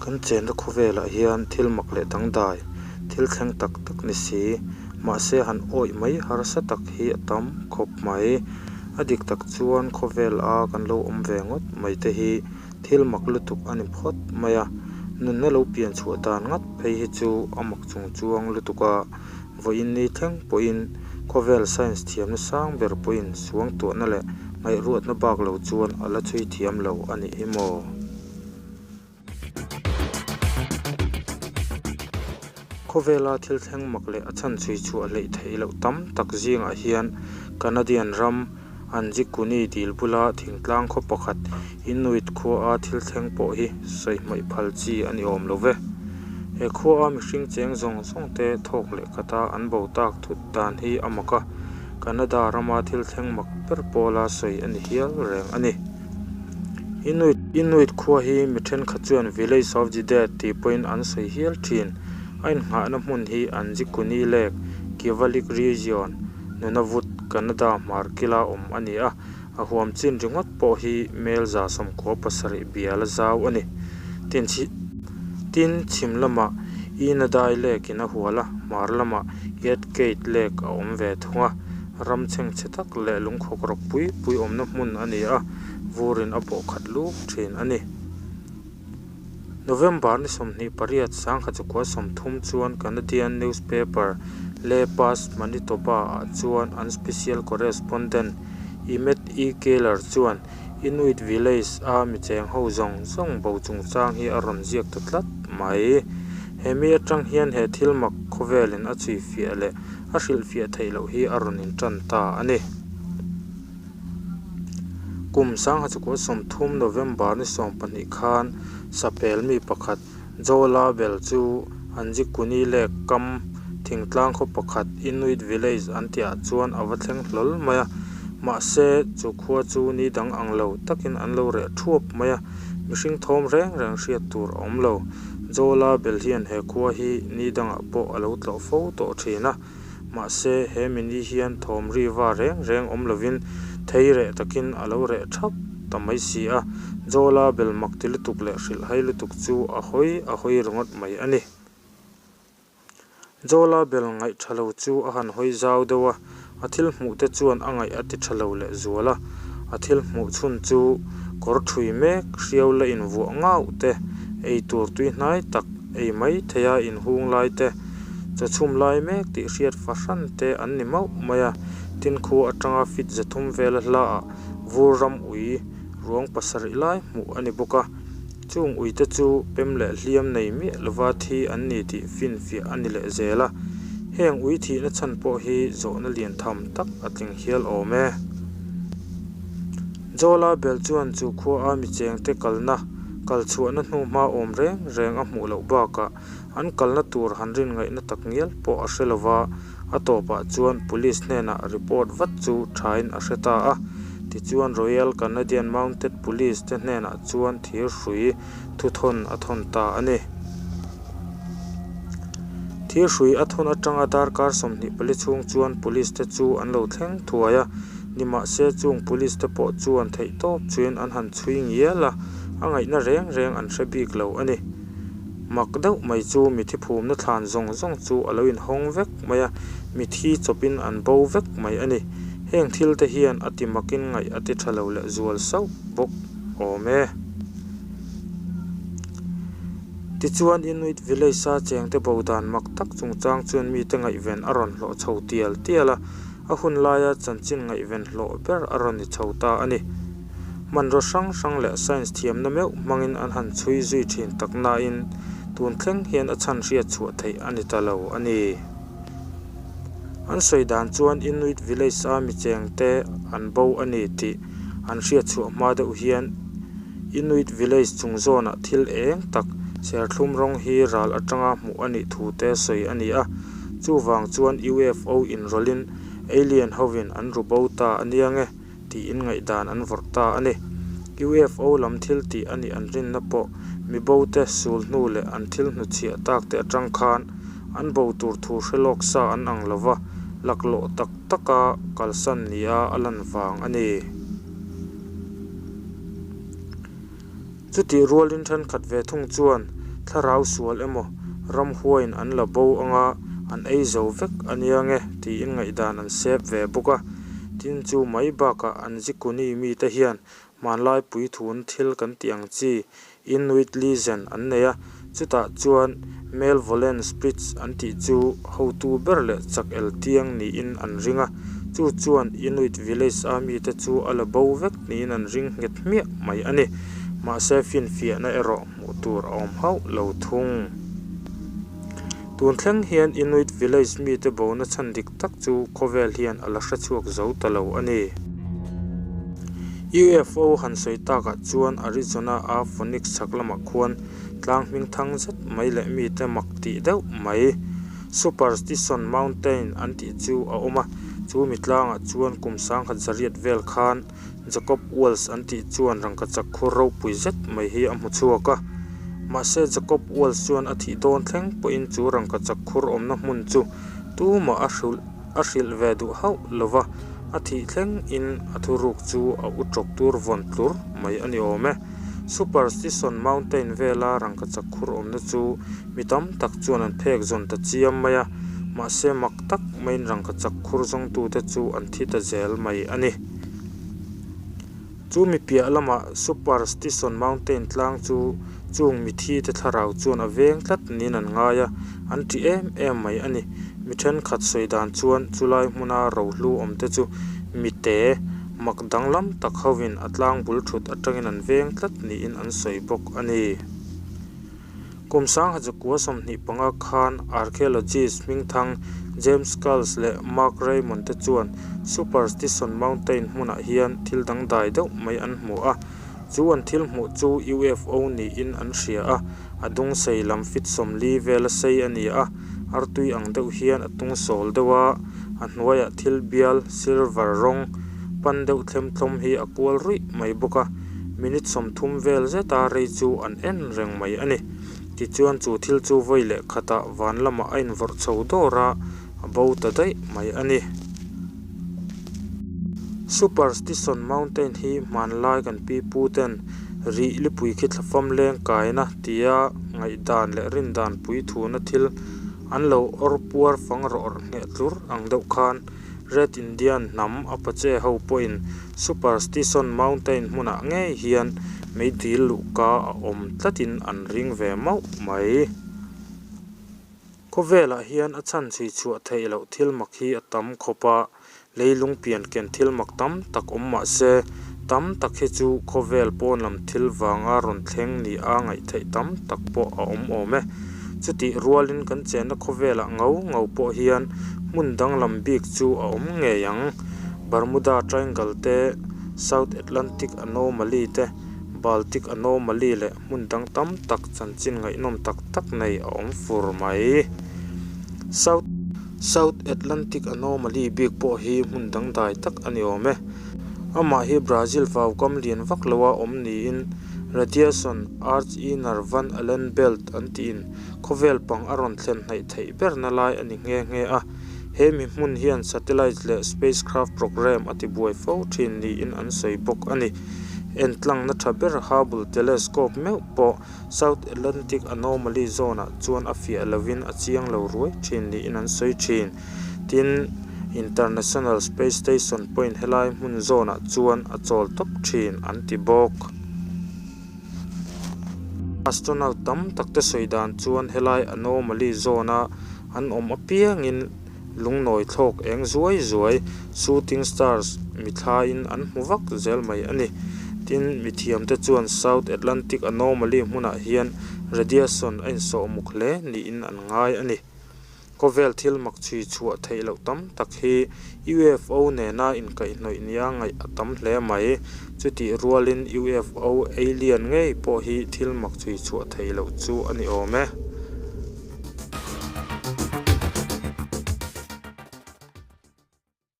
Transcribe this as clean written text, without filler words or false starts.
Kan chenna khawvelah hian thil mak leh dangdai, thil thleng tak tak ni si, mahse han awih mai harsa tak hi a tam khawp mai. A dik tak chuan khawvel a kan lo awm ve ngawt mai te hi thil mak lutuk a ni phawt mai a, nunna lo pian chhuah dan ngat phei hi chu a mak chung chuang lutuk a, vawiin ni thleng pawhin khawvel science thiamna sang ber pawhin suangtuahna leh ngaihruatna bak lo chuan a la chhui thiam lo a nih hi maw? Khawvela thil thleng mak leh a chhan chhui chhuah hleih theih loh tam tak zingah hian Canadian ram Anjikuni dil bula thingtlang khaw pakhat Inuit khuaa thil thleng pawh hi sawi hmaih phal chi a ni awm lo ve. He khuaa mihring cheng zawng zawng te thawk leh khata an bo tak thut dan hi a mak a, Canada rama thil thleng mak ber pawla sawi a ni hial reng a ni. Inuit Inuit khua hi mi thenkhat chuan Village of the Dead tih pawhin an sawi hial thin. A innghahna hmun hi Anjikuni Lake, Kivalliq Region, Nunavut, Canada hmar kila awm a ni a, a huam chin ringawt pawh hi mel 97 bial a zau a ni. Tin Tin, chhim lamah Inadai Lake in a hual a, hmar lamah Yatkate Lake a awm ve thung a. Ram chhengchhe tak leh lungkhawk rawk pui pui awmna hmun a ni a, vurin a bawh khat luk thin a ni. November ni 28, 1930 chuan Canadian newspaper Le Pas Manitoba ah chuan an special correspondent Emmet E. Keller chuan Inuit Village a mi cheng ho zawng zawng bo chungchang hi a rawn ziak ta tlat mai. He mi atang hian he thil mak khawvelin a chhui fiah leh a hrilhfiah theih loh hi a rawn intan ta a ni. Kum 1930 November ni 12 khan sapel mi pakhat Joe Label chu Anjikuni Lake kam thingtlang khaw pakhat Inuit Village an tihah chuan a va thleng hlawl mai a. Mahse, chu khua chu ni dang ang lo takin an lo reh thuap mai a, mihring thawm reng reng hriat tur a awm lo. Joe Label hian he khua hi ni dangah pawh a lo tlawh fo tawh thin a. Mahse, he mini hian thawm ri va reng reng awm lovin thei reh takin a lo reh thap ta mai si a, Jola bel mak ti lutuk leh hrilhhai lutuk chu a hawi a hawi ringawt mai a ni. Jola bel ngaih tha lo chu a han hawi zau deuh a, a thil hmuh te chuan a ngaih a ti tha lo leh zual a, a thil hmuh chhun chu kawr thui mek hriau la invuah ngauh te, ei tur tuihnai tak ei mai theia inhung lai te, chaw chhum lai mek tih hriat fahran te an ni mauh mai a, tin khua atanga fit 300 vela hlaah vur ram ui ruang pasarih lai hmuh a ni bawk a, chung ui te chu pem leh hliam nei miah lova thi an ni tih finfiah a ni leh zel a, heng ui thihna chhan pawh hi zawhna lian tham tak a tling hial awm e. Jola bel chuan chu khua a mi chengte kalna kal chhuahna hnu hma awm reng reng a hmuh loh bakah an kalna tur han rin ngaihna tak ngial pawh a hre lova, a tawpah chuan police hnenah report vat chu thain a hre ta a. Tichuan Royal Canadian Mounted Police te hnenah chuan thir hrui thuthawn a thawn ta a ni. Thir hrui a thawn atanga darkar 24 chhung chuan police te chu an lo thleng thuai a, nimahse chung police te pawh chuan theihtawp chuin an han chhui ngial a, a ngaihna reng reng an hre bik lo a ni. Mak deuh mai chu mithi phumna thlan zawng zawng chu a lo inhawng vek mai a, mithi chawpin an bo vek mai a ni. Heng thil te hian a ti makin ngaih a ti tha lo leh zual sauh bawk awm e. Tichuan Inuit Village-a chengte bo dan mak tak chungchang chuan mite ngaihven a rawn hlawh chho tial tial a, a hun laia chanchin ngaihven hlawh ber a rawn ni chho ta a ni. Hmanraw hrang hrang leh science thiamna meuh hmangin an han chhui zui thin tak nain tun thleng hian a chhan hriat chhuah theih a ni ta lo a ni. An sawi dan chuan Inuit Village-a mi chengte an bo a ni tih an hriat chhuah hma deuh hian Inuit Village chung zawnah thil eng tak serthlum rawng hi ral atanga hmuh a nih thu te sawi a ni a, chuvang chuan UFO inrawlhin alien hovin an ru bo ta a nia nge tiin ngaihdan an vawrh ta a ni. UFO lam thil tih a nih an rinna pawh mibo te sul hnu leh an thil hnuchhiah tak te atang khan an bo tur thu hre lawk sa an ang lova, laklawh tak taka kalsan nia a lan vang a ni. Chutih rualin thenkhat ve thung chuan Thlarau sual emaw ramhuaiin an la bo anga an ei zo vek a nia nge tiin ngaihdan an sep ve bawk a. Tin, chu mai bakah Anjikuni mite hian hmanlai puithuna thil kan tih ang chi Inuit Legend an nei a, chutah chuan Malevolent Sprits an tih chu hotu ber leh chak eltiang niin an ring a, chu chuan Inuit Village a mite chu a la bo vek niin an ring nghet hmiah mai a ni. Mahse finfiahna erawh hmuh tur a awm hauh lo thung. Tun thleng hian Inuit Village mite bona chhan dik tak chu khawvel hian a la hre chhuak zo ta lo a ni. UFO han sawi takah chuan Arizona a Phoenix chhak lamah khuan tlang hming thang zet mai leh mite mak tih deuh mai Superstition Mountain an tih chu a awm a, chu mi tlangah chuan kum sangkhat zariat vel khan Jacob Walls an tih chuan rangkachak khur ropui zet mai hi a hmu chhuak a. Mahse Jacob Walls chuan a thih dawn thleng pawhin chu rangkachak khur awmna hmun chu tumah a hrilh a hrilh ve duh hauh lo va, a thih thleng in a thuruk chu a u tawk tur vawn tlur mai a ni awm e. Superstition Mountain vela rangkachak khur awmna chu mi tam tak chuan an phek zawn ta chiam mai a, mahse mak tak maiin rangkachak khur zawngtute chu an thi ta zel mai a ni. Chu mi piah lamah Superstition Mountain tlang chu chung mithite thlarau chuan a veng tlat niin an ngai a, an ṭih em em mai a ni. Mi thenkhat sawi dan chuan chulai hmuna rohlu awmte chu mite mak danglam tak hovin a tlang bul thut atangin an veng tlat niin an sawi bawk a ni. Kum sanghatzakua 25 khan archaeologist hmingthang James Cals leh Mark Raymond te chuan Superstition Mountain hmunah hian thil dangdai deuh mai an hmu a. Chu an thil hmuh chu UFO niin an hria a, a dung sei lam feet 40 vela sei a ni a, artui ang deuh hian a tung sawl deuh a, a hnuaiah thil bial, silver rawng, pan deuh thlem thlawm hi a kual ruih mai bawk a. Minute 30 vel zeta rei chu an en reng mai a ni. Tichuan chu thil chu vawi leh khatah van lamah a invawrh chho dawr a, a bo ta daih mai a ni. Superstition Mountain hi hmanlai kan pi pu ten rih lipui khi thlafam leng kaina tia ngaihdan leh rindan pui thuna thil an lo awr puar fang rawh awrh ngheh tlur ang deuh khan Red Indian hnam Apache ho pawhin Superstition Mountain hmunah ngei hian meidil luhka a awm tlatin an ring ve mauh mai. Khawvelah hian a chhan chhui chhuah theih loh thil mak hi a tam khawp a, leilung pian ken thil mak tam tak awm mah se, tam tak hi chu khawvel pawn lam thil vanga rawn thleng ni a ngaih theih tam tak pawh a awm awm e. Chutih rualin kan chenna khawvelah ngau ngau pawh hian hmun danglam bik chu a awm ngei ang. Bermuda Triangle te, South Atlantic Anomaly te, Baltic Anomaly leh hmun dang tam tak chanchin ngaihnawm tak tak nei a awm fur mai. South South Atlantic Anomaly bik pawh hi hmun dangdai tak a ni awm e. Amah hi Brazil vaukam lian vak loa awm niin Radiation Arch Inner Van Allen Belt an tiin khawvel pang a rawn thlen hnaih theih berna lai a ni nghe nghe a. He mi hmun hian satellite leh spacecraft program a tibuai fo thin niin an sawi bawk a ni. Entlangna tha ber Hubble Telescope meuh pawh South Atlantic Anomaly Zone-ah chuan a fiah lovin a chiang lo ruai thin niin an sawi thin. Tin, International Space Station pawhin helai hmun zone-ah chuan a chawl tawp thin an ti bawk. Astronaut tam tak te sawi dan chuan helai anomaly zone-a an awm apiangin lungnawi thlawk eng zuai zuai, shooting stars, mithlaiin an hmu vak zel mai a ni. Tin, mithiamte chuan South Atlantic anomaly hmunah hian radiation a insawhmuk hle niin an ngai a ni. Khawvel thil mak chhui chhuah theih loh tam tak hi UFO nena inkaihhnawih nia ngaih a tam hle mai. Chutih rualin UFO alien ngei pawh hi thil mak chhui chhuah theih loh chu a ni awm e.